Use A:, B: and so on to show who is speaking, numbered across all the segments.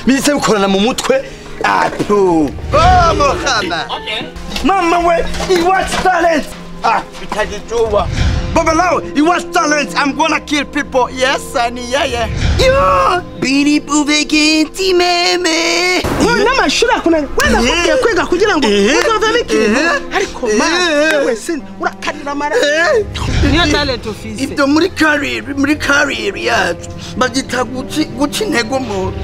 A: Bise bikorana mu mutwe. Apu.
B: Oh, Muhammad.
A: Mama we, he wants talent.
B: Ah, bitajijua. Baba lao, he wants talent. I'm gonna kill people. Yes, and yeah, yeah.
A: Yo, biri buvegenti meme.
C: N'amashuri akunani wenda kugiye kwiga kugira ngo uzovemo ikintu ariko ma wese urakarira amara
D: niyo talent ufise
B: Ibyo muri career yacu babyita guca intego umuntu.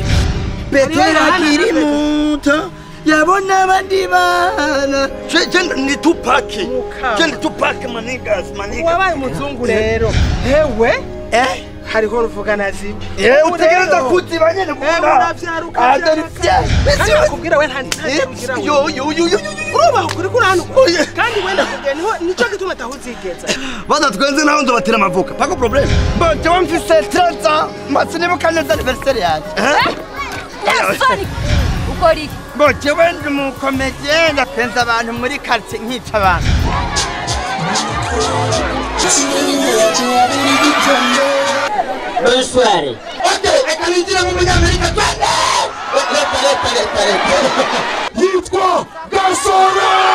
B: Petero akiri muto yabona abandi bana.
A: Je ni Tupac.
C: Mukama.
A: Je ni Tupac, my niggas, my niggas.
C: Wabaye umuzungu rero hewe.
B: Eh?
C: Hariho ruvuga nazibi.
A: Utegereza kuziba nyene kuko
C: uravyara ukavyara kandi nakubwira we nta ntagira.
A: Yo yo yo yo yo.
C: Urubaho kuri kuri hano kandi wenda kubwira niho nico gituma atahuzigeza.
A: Badatwenze naho nzobatera amavuka. Pas de problème.
B: Bon, jewe mfise 30 ans, mba sinibuka neza anniversaire yanjye.
E: Soni ukora iki?
B: Bon, jewe ndi umu comédien, ndapenza abantu muri quartier, nkica abantu.
F: Bonsoir.
B: Okay, reka ninjire mu Munyamerika, twende. Reka, reka, reka, reka.
G: Yitwa Gasore.